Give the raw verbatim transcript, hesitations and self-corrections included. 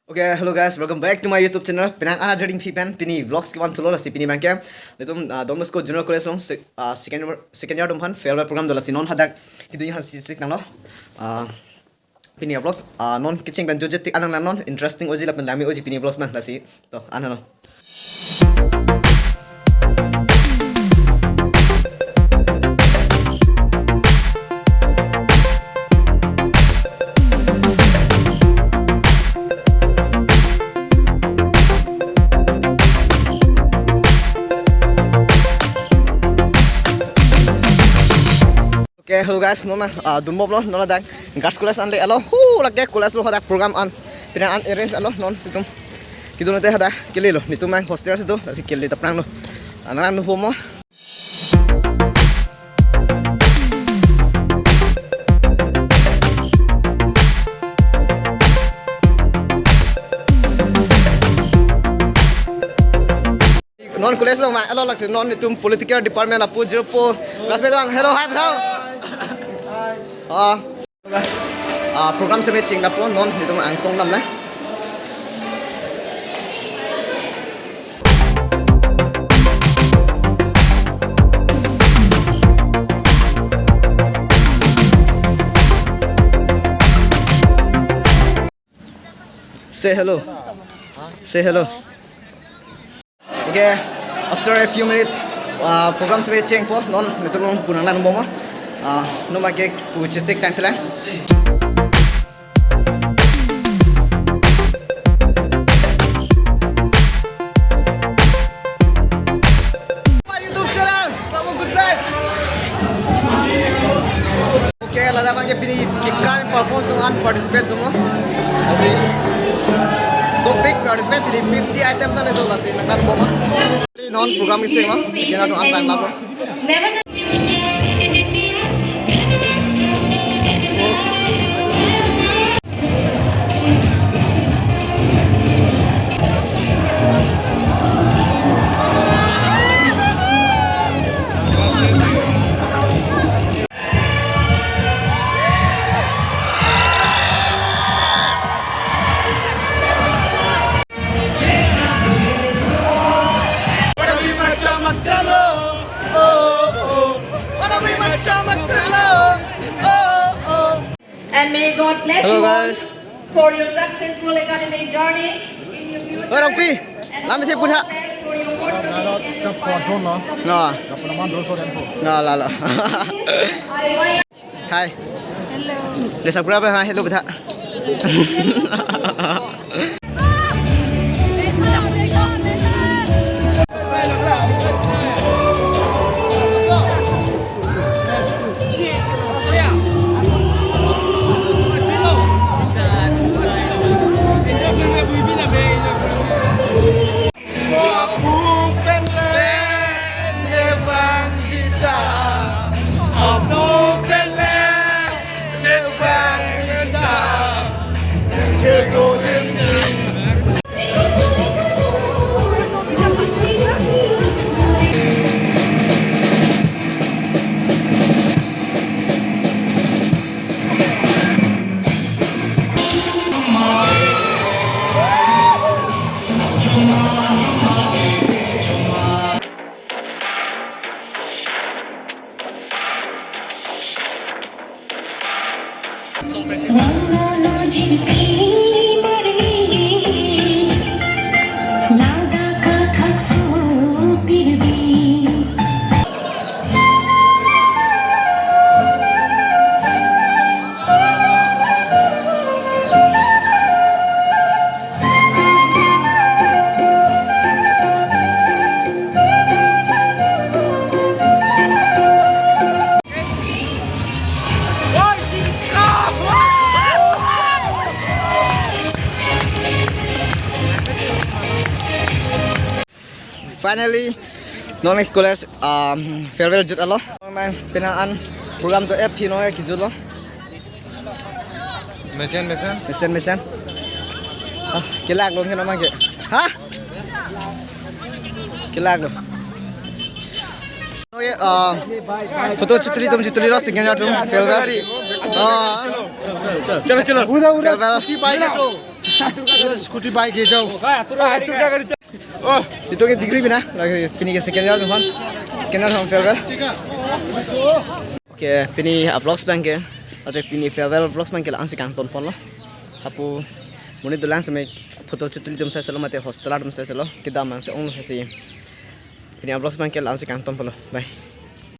Okay, hello guys, welcome back to my YouTube channel. Penang an ajarding phi pen pini vlogs kevan thulo, lasi pini abangke netum, ah, Don Bosco Junior College along se-, ah, second year, second year atum aphan farewell program do, lasi non hadak kedun aphan si sik nanglo. Ah, pini vlogs, ah, non kecheng pen jutje tik an nang, non interesting oji lapen langme oji pini vlogs abang, lasi to an lo. Okay, hello guys, non ma, ah, dunbomlo, non ladak Girls College an le-etlo, hu, lake college along hadak program an, penang an arrange etlo, non situm kedun lote hadak kele lo, netum abang hostel si do, lasi kele ta prang lo, anak nu homo. Non college along ma, hello, laksi non netum political department apu jirpo classmate abang, hello, hi, bhai. Ah, ah, program seme cheng lapu non netum angsong dam la. Say hello. Say hello. Okay, after a few minutes, uh, program sebe chengpo, non netum pu nang lang bomlo. Uh, non abangke pu chesik tang tela. My YouTube channel, Ramo Good Life. Okay, ladak abangke pini kekai perform atum an participate atum lo. Lasi dopik participant pini fifty items an do, lasi nang lang bomlo. Non program kechenglo, second round an abang lapu. And may God bless Hello, you all guys. For your successful academic journey in your future. Oi, Rongpi, lam isi putha. And all the best for your work. Nalo, iska quadron lo. Na. Kapan naman dulu so tempo. Na, lalo. Hi. Hello. Desa pura apa? Hi, hello, butha. Finally, non college, um, farewell jut alo. Main penang an program do ep thino kejut lo. Mesen, mesen. Mesen, mesen. Ah, kelak lo kena mangke. Ha? Kelak lo. Okay, uh, photo chutri tum chutri lo, second round tum farewell. Ah. Chalo, chalo. Farewell. Scooty bike he jao. Oh, ito ke degree bina. Lagi pini ke second year atum aphan. Second year atum aphan farewell. Okay, pini a vlogs abang ke. Athe pini farewell vlogs abang ke la-an si kangton ponlo. Hapu monit dolang seme photo chotuli atum sai selo mate hostel atum sai selo. Kedam an si onglo si. Pini a vlogs abang ke la-an si kangton ponlo. Bye.